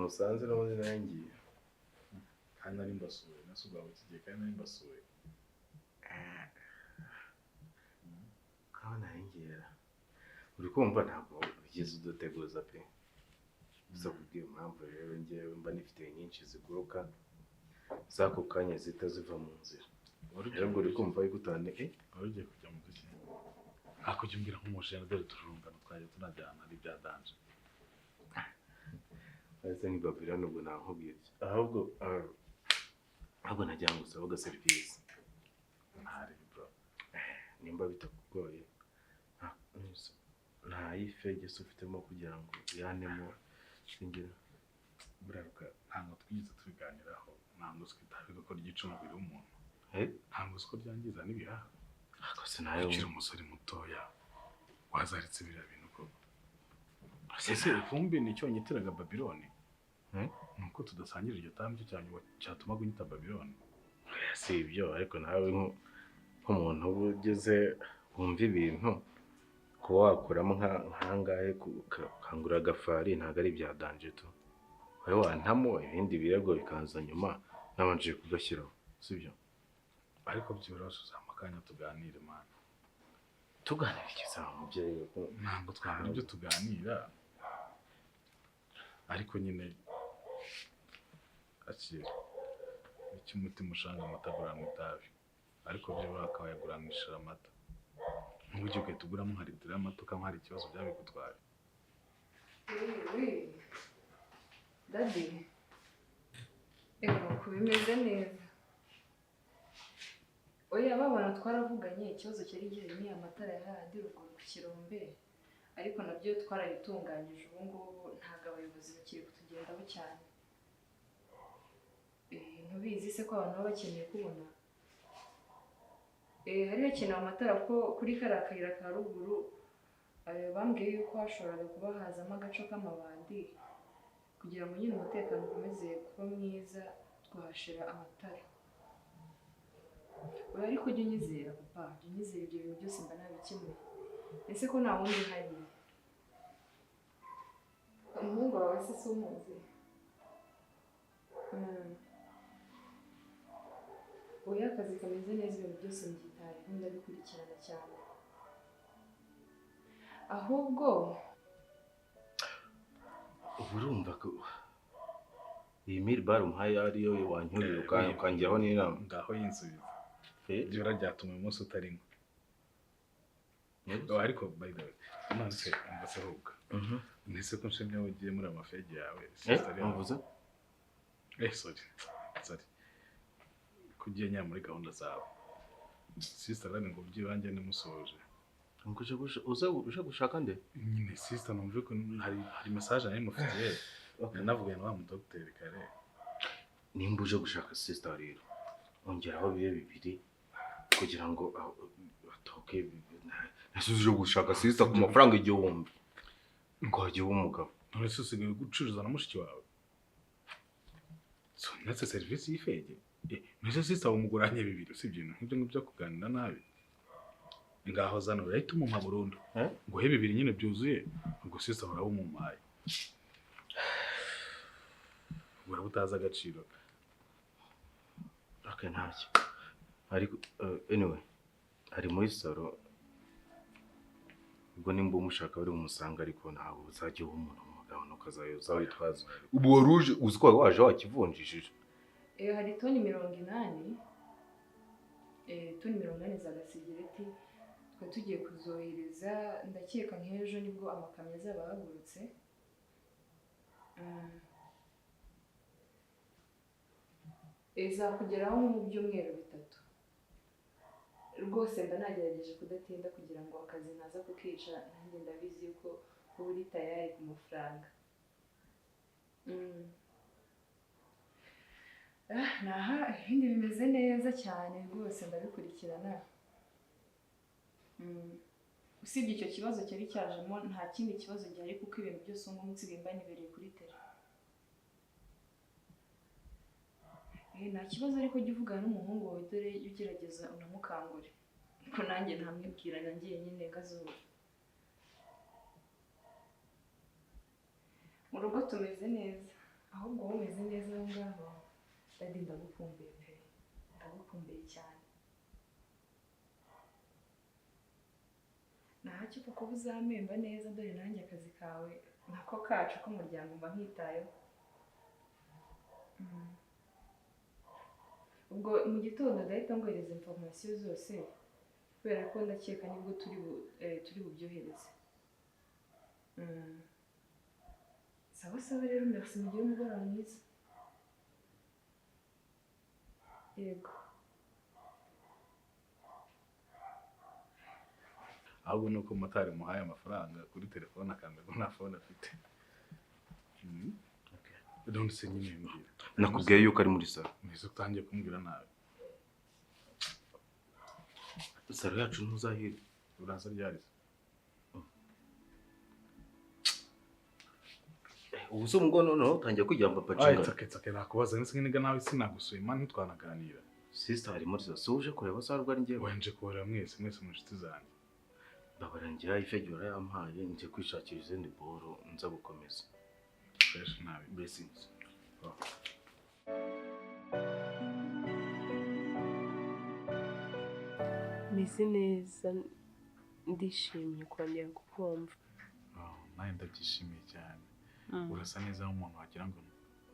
Musanze n'ubundi nangiye kandi nari mbasuye nasubwa kigiye kandi nari mbasuye kaho naringiye uri kumva ntabwo ugize uduteguza pe gusa kubwira impamvu rero ngewe mba nifite nyinshi ziguruka zako kanya zita ziva mu nzira rero uri kumva yigutane wari ugiye kujya mu duki akujya umbwira nk'umushinga dore tururungano twajya tunajyana ari bya danje ese nk'ibabira nubwo nankubwiye ahubwo ahubwo nagira ngo usabe aga serivisi ntari bro nimba bitakugoye nta yifege se ufitemo kugira ngo yanemo singira buraruka ntabwo twigeze tubiganiraho ntabwo twitabiga ko ryica umubiri w'umuntu ntabwo siko ryangiza n'ibihaha ako sinayo ukiri umusore mutoya wazaritse biriya bintu koko ese ivumbi nicyo nyitiraga Babiloni nuko tudasangira iryo tambye cyane cyatumaga unyita Babiloni si ibyo ariko nawe nk'umuntu uba ugeze wumva ibintu kuba wakuramo nkangahe ukangura agafari ntabwo ari ibya danje tu wowe wantamo ibindi birego bikanza nyuma nabanje kugashyiraho sibyo ariko byibura uzampa akanya tuganire mana tuganira iki sawa mubyeyi ntabwo twabura ibyo tuganira ariko nyine akira icyo umutima ushanga amata aguranwa itabi ariko byibura akaba yaguranishije amata nk'uburyo ugahita uguramo nka litiro y'amata ukanywa hari ikibazo byabigutwaye Daddy ego bimeze neza oya babona twaravuganye ikibazo cyari gihari ni amatara ya handi ruguru ku kirombe ariko nabyo twarabitunganyije ubu ngubu ntabwo abayobozi bakiri kutugendaho cyane ntubizi se ko abantu baba bakeneye kubona hari hakenewe amatara ko kuri kariya kayira ka ruguru bambwiye yuko hashoboraga kuba hazamo agace k'amabandi kugira ngo nyine umutekano ukomeze kuba mwiza twahashira amatara oya ariko ujya unyizera papa jya unyizera ibyo bintu byose mba nabikemuye ese ko nta wundi uhari umuhungu wawe se si umuzi oya akazi kameze neza ibintu byose mbyitayeho ndabikurikirana cyane ahubwo ubu urumva ko iyi miri bare umuhaye ariyo wanyurira ukangiraho n'inama ngaho yinsubiza byibura byatuma uyu munsi utarimo ariko by the way nonese umva se ahubwo nese ko nshimye aho ugiye muri amafege yawe mvuze sorry sorry kugiye nya muri gahunda zawe sister rani ngo byibange nimusoje uje gushaka nde nyine sister numve ko hari message nari mufitiye navuganye na wa mudocteur kare nimba uje gushaka sister rero ongeraho bibe bibiri kugira ngo atoke uje gushaka sister ku mafaranga 1000 ngo hagiye umugabo none se usigaye gucuruza na mushiki wawe so ndetse service y'ifege mbese sister umuguranye bibiri usibye ibintu nk'ibyo ngibyo kuganira nabi ngaho zano urahita umumpa burundu ngo he bibiri nyine byuzuye ubwo sister urabumumpaye uraba utazi agaciro okay ntacyo ariko anyway ari muri salo ubwo nimba umushaka bari bumusanga ariko ntabwo uzajya uba umuntu umugabo nukazayoza witwaza ubu wari uje uzi ko waje wakivunjishije hari toni 80 toni 80 za gasegereti twari tugiye kuzohereza ndakeka nk'ejo nibwo amakamyo azaba ahagurutse izakugeraho mu byumweru 3 rwose mba nagerageje kudatinda kugira ngo akazi ntaza kukica nanjye ndabizi yuko Kuba uri tayari ku mafaranga. Naha ibindi bimeze neza cyane rwose, ndabikurikirana. Usibye icyo kibazo cyari cyajemo, nta kindi kibazo gihari, kuko ibintu byose ubu ngubu nsigaye mba nibereye kuri tele. Nta kibazo, ariko jya uvugana n'umuhungu wawe, dore jya ugerageza unamukangure, kuko nanjye ntamwibwirana njyenyine gazuba. Mu rugo tumeze neza, ahubwo wowe umeze neza aho ngaho? Daddy, ndagukumbuye pe, ndagukumbuye cyane. Ntacyo, kuko uzampemba neza, dore nanjye akazi kawe nako kacu k'umuryango mba nkitayeho. Ubwo mu gitondo ndahita ngohereza information zose, kubera ko ndakeka nibwo turi bubyohereze. Sawa sawa rero, merci, mugire umugoroba mwiza. Yego. Ahubwo ni uko motari muhaye amafaranga kuri telefone akambwira ko nta phone afite. None se nyine mbwira. Nakubwiye yuko ari muri salo. Mbese utangiye kumbwira nabi. Salo yacu ntuzahira. Uraza ryari se? Ubu se ubwo noneho utangiye kwigira papa Ay, Jinga. it's okay, it's okay. Nakubaza nese niga nawe sinagusuye man, ntitwanaganira. Sister ari muri salo. Si uje kureba se arwa ari njyewe? Wenje kubareba mwese mwese mu nshuti zanjye. Babarangira ifegura yampaye, njye kwishakira izindi boro nza gukomeza. Fresh nabi. Blessings. Oh. Meze neza, ndishimye kongera kukumva. Oh, nawe ndabyishimiye cyane. Urasa neza nk'umuntu wagira ngo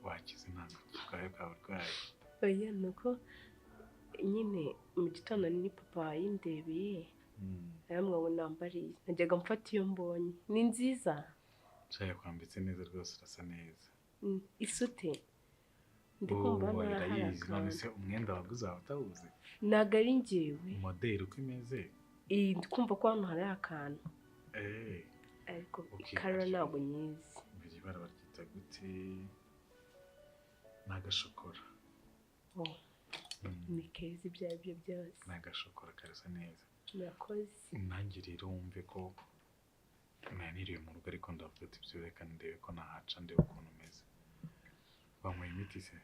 wakize, ntabwo bwawe bwawe urwaye. Oya, nuko nyine mu gitondo ni papa yindebeye, arambwira ngo nambariye, najyaga mfata iyo mbonye ni nziza. Nshaka kwambitse neza rwose, urasa neza. Isute ndi kumva Oh, ntahari irayizi. None akantu. se umwenda waguze waba utawuzi? Ntabwo ari njyewe. Moderi uko imeze. Iyi ndi kumva ko hano hari akantu. Ariko Okay, ikara ariko- ntabwo nyizi. Iri bara baryita gute? Ni agashokora. Oh, ni keza ibyo ari byo byose. Ni agashokora karasa neza. Murakoze. Nanjye rero wumve ko naniriwe mu rugo, ariko ndavuga ati byo reka ndebe ko nahaca ndebe ukuntu umeze. Wanyweye imiti se?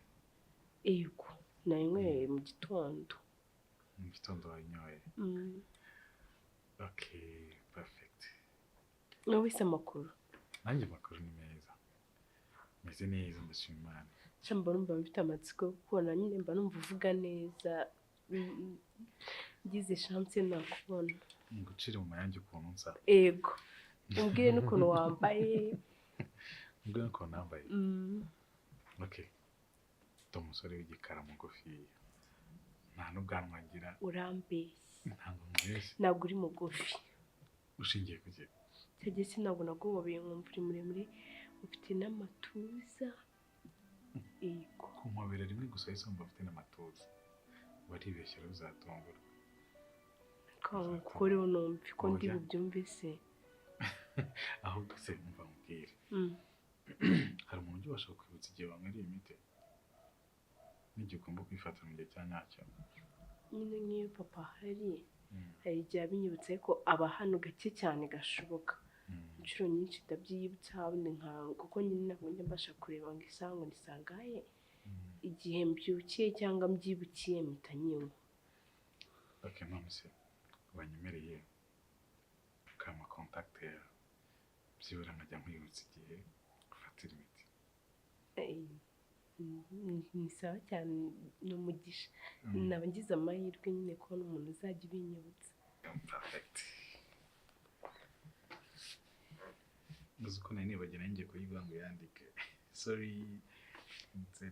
Yego, nayinyweye mu gitondo. Mu gitondo wayinyoye? Okay, perfect. Wowe se amakuru? Nanjye amakuru ni meza. Meze neza, ndashima Imana. Sha mba numva mfite amatsiko yo kukubona nyine, mba numva uvuga neza. Ngize chance nakubona. Ngucire mu mayange ukuntu nsa. Yego. Umbwire n'ukuntu wambaye. Umbwire n'ukuntu nambaye. Okay. Ndi umusore w'igikara mugufi. Nta n'ubwanwa ngira. Urambeshya. Ntabwo nkubeshya. Ntabwo uri mugufi. Ushingiye ku ki? Cya gihe sinabwo naguhobeye nkumva uri muremure, ufite n'amatuza. Yego. Kumpobera rimwe gusa wahise wumva afite n'amatuza. Waribeshya rero uzatungurwa. Kuko numve ko ndi Oya. bubyumve se. Ahubwo se umva nkubwire. Hari umuntu ujya ubasha kukwibutsa igihe wanywereye imiti? N'igihe ugomba kwifata mu gihe cya nyacyo. Nyine nk'iyo papa ahari, hari igihe abinyibutsa, ariko aba hano gake cyane gashoboka. Inshuro nyinshi ndabyiyibutsa, ubundi nka kuko nyine ntabwo njya mbasha kureba ngo isaha ngo nisangahe. Igihe mbyukiye cyangwa mbyibukiye mpita nyinywa. Okay, none se wanyemereye ukampa contact yawe, byibura nkajya nkwibutsa igihe ufatira imiti. Ni sawa cyane, ni umugisha. Naba ngize amahirwe nyine kubona umuntu uzajya ubinyibutsa. Perfect. Uzi ko nari nibagiwe nanjye kuyiguha ngo uyandike. Sorry. 0 7 8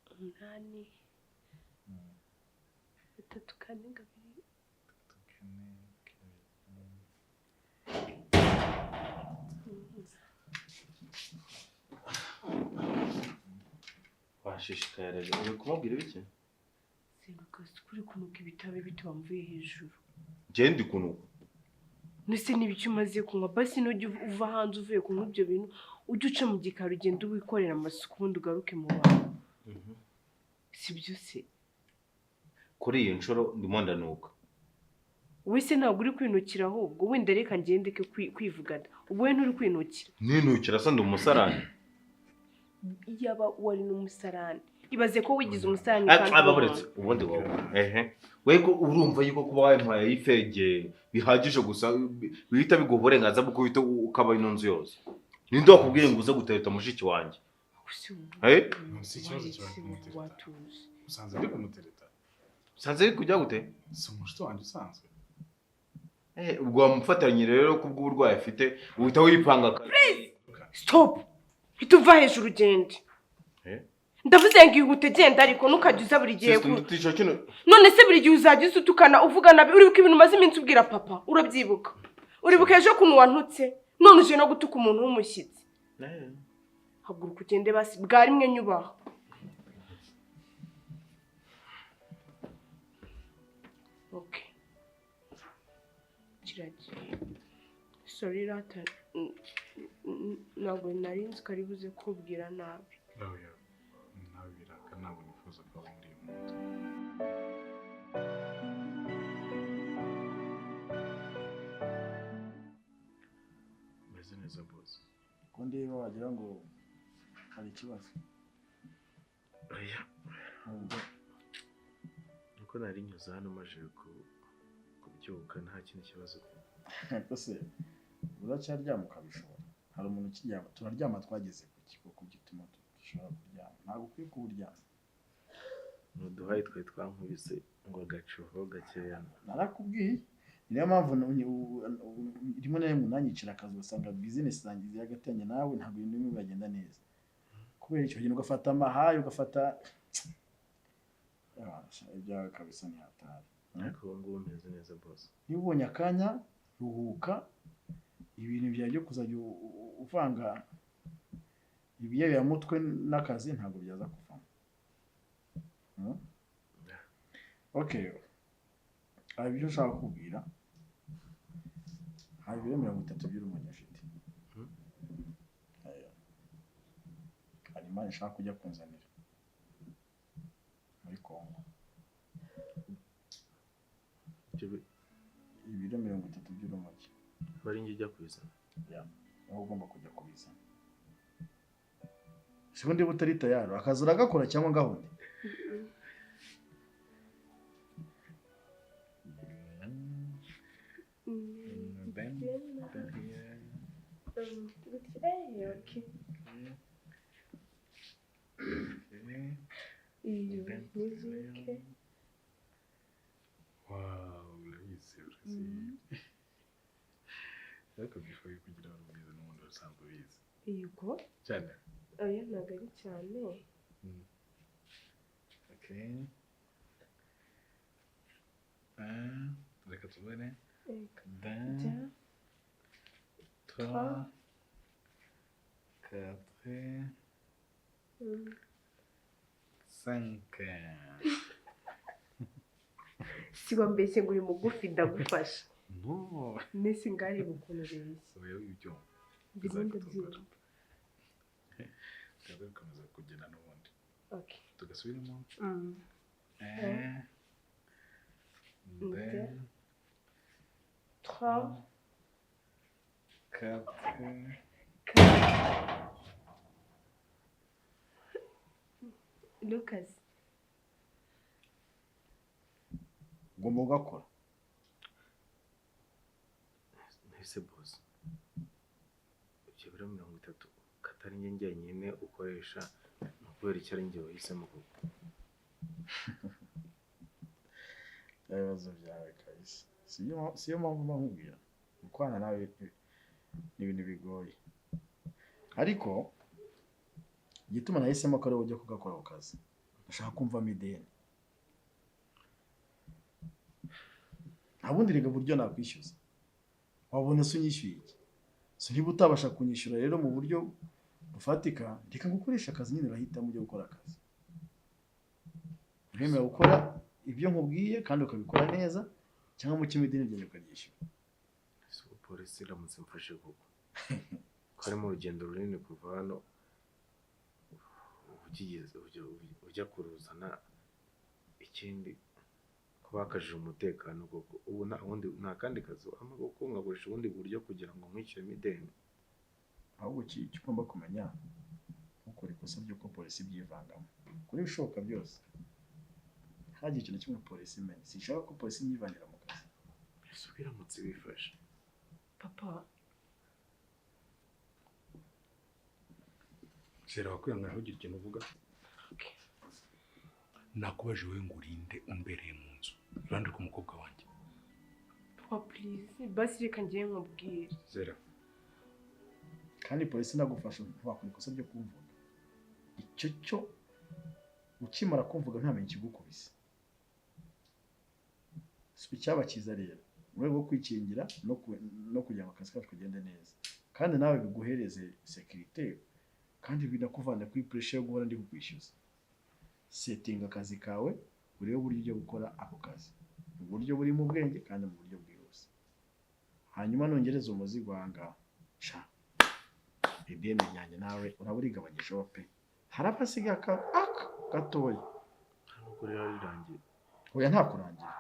3 4 2 3 4 2. Washishikaye rero, uri kumubwira ibiki? Seruka, uri kunuka ibitabi bite wamvuye hejuru? Njye ndi kunuka. Nese n'ibiki umaze kunywa? Basi nujya uva hanze uvuye kunywa ibyo bintu, ujye uca mu gikari, ugende wikorera amasuku, ubundi ugaruke mu bantu. Si byo se? Kuri iyi nshuro ndimo ndanuka. Wowe se ntabwo uri kwinukira? Ahubwo wenda reka ngendeke kwivugana. Ubu we nturi kwinukira? Ninukira se ndi umusarani? Iyaba wari n'umusarani, ibaze ko wigize umusarani Ah, kandi aba uri buretse umuntu. Ubundi wowe, ehe, wego, urumva yuko kuba wampaye ifege bihagije gusa bihita biguha uburenganzira bwo guhita ukaba ino nzu yose? Ninde wakubwiye ngo uze gutereta mushiki wanjye? Gusa ubu Eh? Si ikibazo cyawe waretse kumutereta. watuje. Usanze ndi kumutereta? Usanze biri kujya gute? Si umushuti wanjye usanzwe. Eh, ubwo wamufatanye rero kubw'uburwayi afite, uhita wipanga akazi. Stop, hita uva hejuru ugende. Eh? Ndavuze ngo ihute, genda, ariko ntukajya uza buri gihe Sister, nditica kino. None se buri gihe uzajya uza utukana, uvuga nabi? Uribuka ibintu umaze iminsi ubwira papa? Urabyibuka? Uribuka ejo ukuntu wantutse? None uje no gutuka umuntu w'umushyitsi. Haguruka ugende basi bwa rimwe, nyubaha. Okay, kiragiye. Sorry rata, ntabwo nari nzi ko ari buze kubwira nabi. Nawe nawe biraka, ntabwo nifuza kuba muri uyu muntu. Meze neza, boss. Ko ndeba wagira ngo hari ikibazo? Oya. Nubwo Nuko nari nyuze hano maje kubyuka, nta kindi kibazo. Ariko se uracyaryama ukabishobora? Hari umuntu ukiryama? Turaryama twageze ku kigo, ku gituma dushobora kuryama, ntabwo ukwiye kuba uryama. Nuduhaye twari twankubise ngo agacuho gakeya. Narakubwiye, ni niyo mpamvu rimwe na rimwe unanyicira akazi, ugasanga bizinesi zanjye ziragatanya nawe, ntabwo ibintu bimwe biragenda neza kubera icyo kintu, ugafata amahayi, ugafata ibyawe kabisa, ntihatari. Ariko ubu ngubu meze neza, boss. Niba ubonye akanya ruhuka, ibintu byawe byo kuzajya uvanga ibiyayuramutwe n'akazi ntabwo byaza kuvamo. Okay, hari ibyo nshaka kukubwira. Hari ibiro 30 by'urumogi mfite. Aya. Hari imari nshaka kujya kunzanira muri Congo. Ibyo Ibiro 30 by'urumogi. Aba ari njye ujya kubizana? Ya, wowe ugomba kujya kubizana. Si ubundi utari tayari, akazi uragakora cyangwa gahunda? Ben, Ben here. Okay. Okay. Iyo Ben. nizuke. Wow, urabizi, urabizi. Ariko before yo kugira ngo ubizi, n'ubundi usanzwe ubizi. Yego. Cyane. Oya, ntabwo ari cyane. Okay. Un, reka tubone. Reka. Deux, Deux, trois, quatre, cinq. Si wambeshye ngo uri mugufi, ndagufasha. No. Mbese ngareba ukuntu ureshya. Oya, ibyuma. Ndimo ndabyumva. Tukaza bikomeza kugenda n'ubundi. Okay. Tugasubiramo. Un, Un, deux, deux, trois, quatre. Quatre. Lucas. Ugomba ugakora. Ese boss, ibyo biro 30 katari njye njyenyine ukoresha, ni ukubera icyo ari njye wahisemo koko? Ibibazo byawe kabisa, siyo mpamvu mba nkubwira gukorana nawe ni ibintu bigoye, ariko igituma nahisemo ko ari wowe ujya kugakora ako kazi, ndashaka kumvamo ideni. Nta bundi rega buryo nakwishyuza. Wabona se unyishyuye iki? So niba utabasha kunyishyura rero mu buryo bufatika, reka ngukoreshe akazi nyine, urahitamo ujye gukora akazi. Uremera gukora ibyo nkubwiye kandi ukabikora neza, cyangwa mu kimwe ideni ryanjye ukaryishyura? Ese ubu Polisi iramutse imfashe koko, ko harimo urugendo runini kuva hano ukigeze ujya kuruzana, ikindi ko bakajije umutekano koko, ubu nta wundi, nta kandi kazi wampa koko nkagurisha ubundi buryo kugira ngo nkwishyuremo ideni. Ahubwo icyo ugomba kumenya, ntukore ikosa ry'uko polisi ibyivangamo. Kora ibishoboka byose ntihagire ikintu na kimwe polisi imenya. Sinshaka ko polisi inyivangira mu kazi. Ese ubwo iramutse ibifashe? Papa. Zera, wakwihangana ntugire ikintu uvuga. Nakubaje wowe ngo urinde umbereye mu nzu iruhande rw'umukobwa wanjye. Papa please, basi reka ngiye nkubwire. Zera. Kandi polisi nagufasha, ntiwakora ikosa ryo kumvuga. Icyo cyo ukimara kumvuga ntamenye ikigukubise. Icyaba cyiza rero mu rwego rwo kwikingira no kugira ngo akazi kacu kagende neza, kandi nawe biguhereze sécurité, kandi binakuvana kuri pressure yo guhora ndi kukwishyuza. Setinga akazi kawe, urebe uburyo ujya gukora ako kazi mu buryo burimo ubwenge kandi mu buryo bwihuse. Hanyuma nongereza umuzigo aha ngaha, sha ideni ryanjye nawe uraba urigabanyijeho pe. Haraba hasigaye aka gatoya. Nubwo rero rirangiye. Oya, nta kurangira,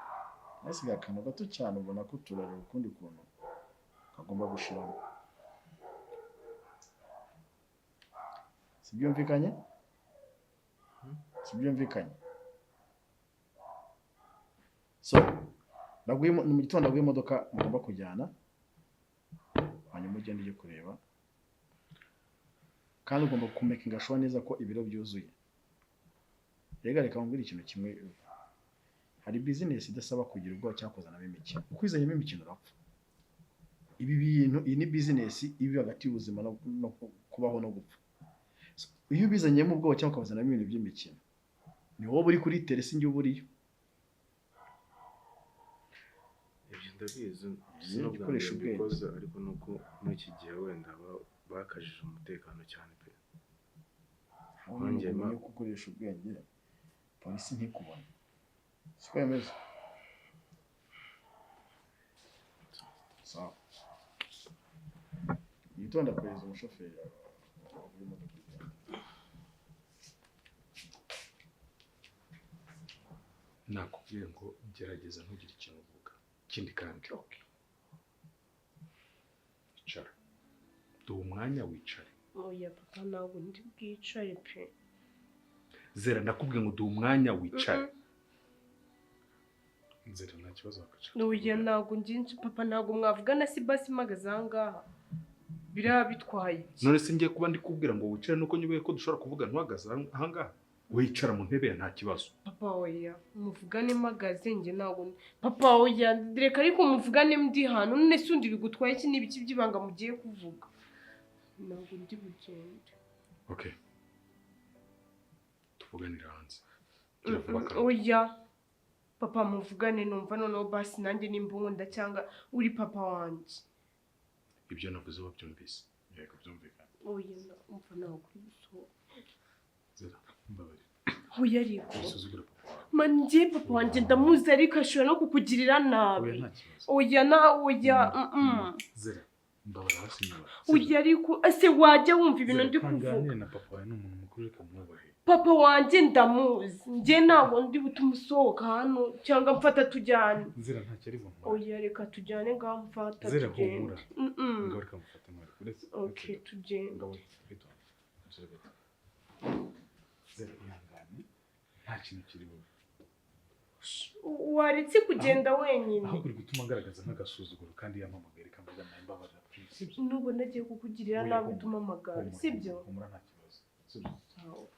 hasigaye akantu gato cyane, ubona ko turareba ukundi kuntu kagomba gushiramo. Sibyumvikanye? Sibyumvikanye? So ndaguha ni mu gitondo ndaguha imodoka mugomba kujyana, hanyuma ugende ujye kureba, kandi ugomba kumakinga sure neza ko ibiro byuzuye. Rega reka nkubwire ikintu kimwe, hari business idasaba kugira ubwoba cyangwa kuzanamo imikino. Ukwizanyemo imikino urapfa. Ibi bintu, iyi ni business ibi hagati y'ubuzima no kubaho no gupfa. So, iyo ubizanyemo ubwoba cyangwa ukabazanamo ibintu by'imikino, ni wowe uri kuri teresi, njye uba uriyo. Ibyo ndabizi, si Iyo n'ubwa mbere ukoresha ubwenge. mbikoze, ariko nuko muri iki gihe wenda bakajije umutekano cyane pe. Aho Nongeye umenye ko ukoresha ubwenge, polisi ntikubone. Siko bimeze? Sawa, mu gitondo akohereza umushoferi agura imodoka igenda. Nakubwiye ngo gerageza ntugire ikintu uvuga. Ikindi kandi, icara, duha umwanya wicare. Oya papa, ntabwo ndi bwicare pe. Zera, ndakubwiye ngo duha umwanya wicare. Nzera, nta kibazo wakwicara. Oya, ntabwo nginshi papa, ntabwo mwavugana si basi mpagaze aha ngaha, biriya bitwaye iki? None se ngiye kuba ndi kubwira ngo wicare nuko nyubeye ko dushobora kuvuga ntuhagaze aha ngaha? Wicara mu ntebe ya, nta kibazo. Papa oya, muvugane mpagaze, njye ntabwo. Papa oya, reka ariko muvugane ndi hano. None se undi bigutwaye iki? N'ibiki by'ibanga mugiye kuvuga? Ntabwo ndi bugende. Okay, tuvuganira hanze. Gira vuba kandi. Oya papa, muvugane numva noneho basi nanjye nimba unkunda cyangwa uri papa wanjye. Ibyo navuze wabyumvise? Yego, byumvikana. Oya, umva, ntabwo uri gusohoka. Zera, mbabarira. Oya ariko. Wisuzugura papa wawe. Man, njye papa wanjye ndamuzi, ariko ashobora no kukugirira nabi. Oya, nta kibazo. Oya na oya. Zera, mbabarira hasi nyuma. Oya ariko ese wajya wumva ibintu ndi kuvuga? Nganire na papa wawe, ni umuntu mukuru, reka mwubahe. Papa wanjye ndamuzi, njye ntabwo ndi butume usohoka hano cyangwa mfata tujyane. Nzira, ntacyo ari bumare. Oya, reka tujyane, ngaho mfata Zera, tugende. humura. Ngaho reka mufate mwari uretse. Okay, tugende. Ngaho rito. Zera gato. Zera, ihangane, nta kintu kiri bube. Waretse kugenda wenyine? Ahubwo uri gutuma ngaragaza nk'agasuzuguro kandi yampamagaye. Reka mvuga nawe, mbabarira please, sibyo? Nubona agiye kukugirira Oya, nabi humura. utumamagara. Humura, Sibyo? humura, nta kibazo, sibyo? Sawa.